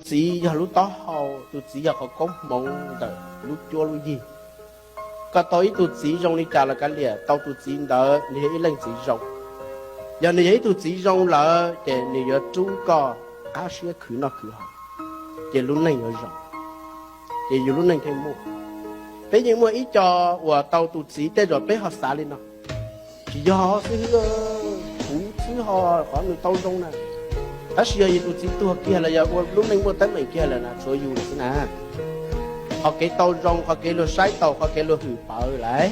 Txiv yog lub taub hau, tus txiv yog qhov koob hmoov ntawm lub cuab lub yig. Koj tau ib tug txiv zoo li cas los kav liam, tau tus txiv ntawd nws yog ib leej txiv zoo. Yog nws yog ib tug txiv zoo lawm ces nws yuav rub koj qab siab khwv noj khwv haus, ces lub neej yuav zoo, ces yus lub neej thiaj muaj. Peb yeej muaj ib co uas tau tus txiv tej zaum peb ho xav li no, tsis yog xwb, kuv xwb ho qhov nws tau zoo na. Tab sis yog yus tus txiv tuag kiag los yog ua lub neej muaj teeb meem kiag lawm na, tshuav yus lawm xwb na. Qhov kev tau zoo, qhov kev luag saib taus, qhov kev luag hwm pawv lawm,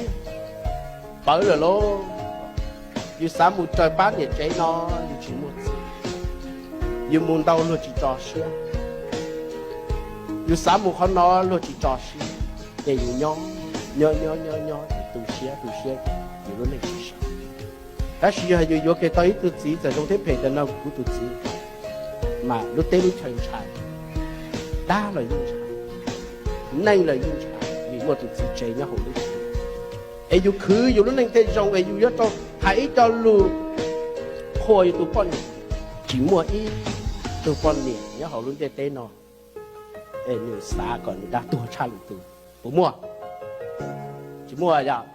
pawv lawm lauj. Yus xav mus raws pab niam tsev no, yus tsis muaj txiv, yus mus ntau luag tsis tso siab. Yus xav mus qhov no luag tsis tso siab, ces yus nyob nyob nyob nyob nyob tu siab tu siab, yus lub neej tsis zoo. Tab sis yog yus yuav kiag tau ib tug txiv txawm zoo thiab phem tas no kuv tus txiv, mas lub teb lub chaw ntshai, dab los yeej ntshai, neej los yeej ntshai, vim muaj tus txiv tsev nyob hauv lub tsev. Es yus khwv yus lub neej thiaj zoo, es yus yuav tau hais ib co lus qhuas yus tus poj niam. Tsis muaj ib tug poj niam nyob hauv lub ntiaj teb no es nws xav kom nws dab tuag tshaj lwm tus, puas muaj? Tsis muaj yom.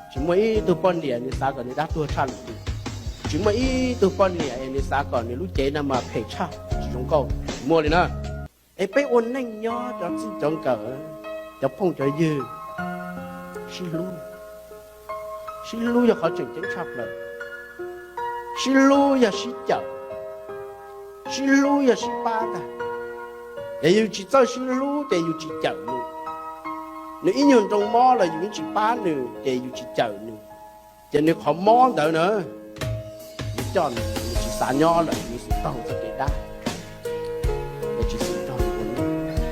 Tsis muaj ib tug poj niam nws xav kom nws dab tuag tshaj lwm tus. Tsis muaj ib tug poj niam es nws xav kom nws lub cev no mas phem tshaj, tsis zoo nkauj, tsis muaj li na. Es peb ua neej nyob cov txij cov nkawm, cov phooj cov ywg, sib hlub. Sib hlub yog qhov tseem ceeb tshaj plaws. Sib hlub yog sib cawm, sib hlub yog sib pab ntag. Es yus tsis txawj sib hlub ces yus tsis cawm nws. Nws ib nyuag nroo mob los yus yeej tsis pab nws ces yus tsis cawm nws. Ces nws qhov mob ntawd na, yus coj nws, nws tsis xav nyob lawm, nws xum taug txoj kev dab, es tsis xum taug,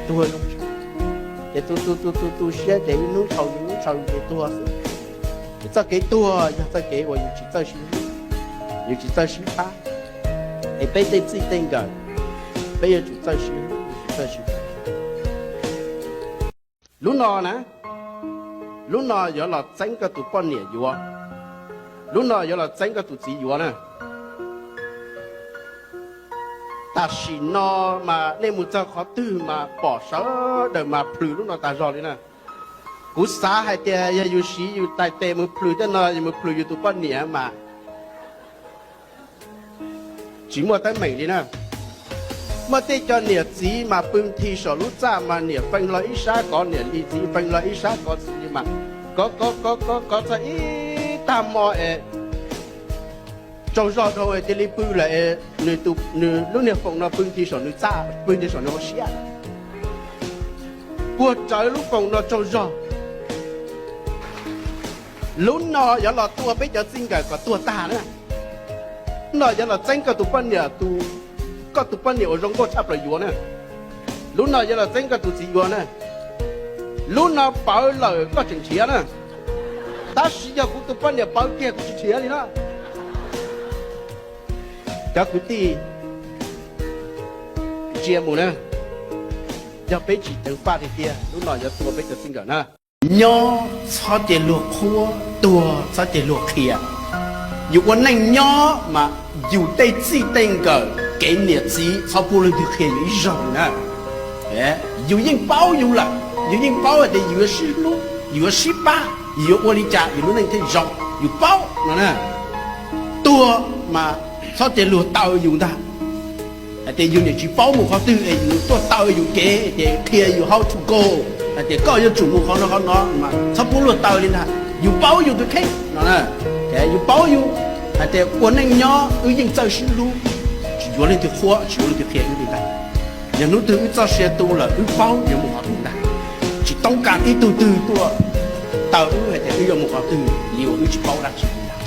tuag zoo. Ces tu tu tu tu tu siab ces ib hnub tshau ib hnub tshau ces tuag xwb. Ces txoj kev tuag yog txoj kev uas yus tsis txawj sib hlub, yus tsis txawj sib pab. Es peb tej txij tej nkawm, peb yuav tsum txawj sib hlub, yuav tsum txawj sib pab. Lub no na, lub no yuav los txeeb koj tus poj niam yuav, lub no yuav los txeeb koj tus txiv yuav na. Tam sim no mas nej mus txog qhov twg mas pom sawv daws mas plhws lub no tag zog li na. Kuv xav hais tias yog yus siv yus tais tes mus plhws tej no, yus mus plhws yus tus poj niam mas tsis muaj teeb meem li na. Muaj tej cov niam txiv mas pw nthi saum lub txaj mas niam feej hlo ib sab kov niam li, txiv feej hlo ib sab kov txiv li mas kov kov kov kov kov txog ib tag hmo es tsaug zog dhau es cia li pw lawm es nws lub niag foom no pw nthi saum nws txaj, pw nthi saum nws hauv siab, puag rawv lub foom no tsaug zog. Lub no yuav los tua peb cov txij nkawm kom tuag tag na. Lub no yuav los txeeb koj tus poj niam, koj tus poj niam uas zoo nkauj tshaj plaws yuav na. Lub no yuav los txeeb koj tus txiv yuav na. Lub no pawv lawm koj tseem nrhiav na. Tab sis yog kuv tus poj niam pawv kiag kuv tsis nrhiav li na. Cov kwv tij, ntsia mus na, yog peb tsis ceev faj tiag tiag lub no yuav tua peb cov txij nkawm na. Nyob txhob cia luag qhuab, tuag txhob cia luag qhia. Yus ua neej nyob mas yus tej txij tej nkawm kev niam txiv txhob pub leej twg qhia yus ib zaug na. Yus yeej paub yus lawm, yus yeej paub hais tias yus yuav sib hlub, yus yuav sib pab, yus yuav ua li cas yus lub neej thiaj zoo, yus paub no na. Tuag mas txhob cia luag taw yus ntag. Hais tias yus niam tsis paub mus qhov twg es yus tuaj taw yus kev ces qhia yus how to go, hais tias koj yuav tsum mus qhov no qhov no, txhob pub luag taw li ntag. Yus paub yus tus kheej no, yus paub yus hais tias ua neej nyob wb yeej txawj sib hlub, tsis yuav leej twg qhuab, tsis yuav leej twg qhia wb li ntag. Yog hnub twg wb txoj sia tu lawm wb paub yuav mus qhov twg ntag. Tsis toob kas ib tug twg tuaj taw wb hais tias wb yuav mus qhov twg li uas wb tsis paub dab tsi li ntag.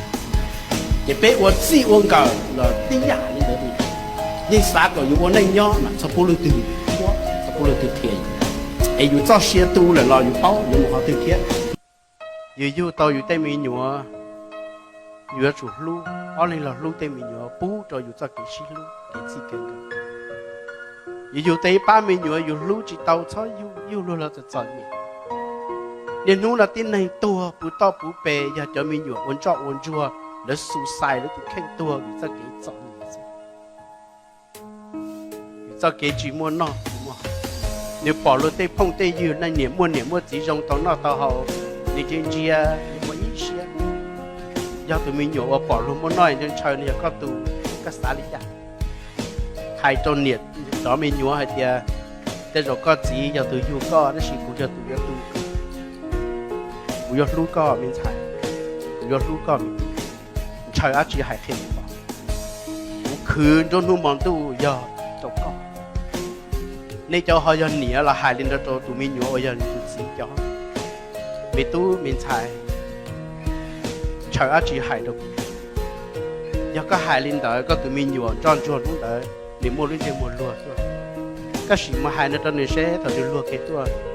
Ces peb ua txij ua nkawm los tib yam li ntawd li. Yeej xav kom yus ua neej nyob mas txhob pub leej twg qhuab, txhob pub leej twg qhia yus, es yus txoj sia tu lawm los yus paub yuav mus qhov twg thiab. Yus yug tau yus tej me nyuam, yus yuav tsum hlub, ob leeg los hlub tej me nyuam pub rau yus txoj kev sib hlub kev txij kev nkawm. Yus yug tau ib pab me nyuam yus hlub tsis tau txhob yug, yug luag los txom txom nyem. Niaj hnub no tib neeg tuag puv toj puv pes yog cov me nyuam ua ntsoj ua ntsuag, lawv suicide lawv tus kheej tuag vim txoj kev txom nyem xwb. txoj kev tsis muaj noj. Nws pom luag tej phooj tej ywg neeg niam muaj niam muaj txiv zoo tau noj tau haus, nws ntsia ntsia nws muaj ib siab. Yog tus me nyuam uas pom luag muaj noj ntshaw ntshaw nws yog koj tus, koj xav li cas? Hais rau niam cov me nyuam hais tias, tej zaum koj txiv yog tus yug koj tab sis kuv yog tus yuav tu, kuv yuav hlub koj me ntxhais, kuv yuav hlub koj me tub. Ntshaw dab tsi hais qhia kuv, kuv khwv nruab hnub hmo ntuj yog rau koj. Nej cov ho yog niam los hais li ntawd rau tus me nyuam uas yog nws tus txiv cov, me tub me ntxhais, ntshaw dab tsi hais rau kuv. Yog koj hais li ntawd koj tus me nyuam ntsoj ntsuag hnub ntawd nws muaj lub ntsej muag luag tuaj. Koj sim mus hais no rau nws seb thaum nws luag kiag tuaj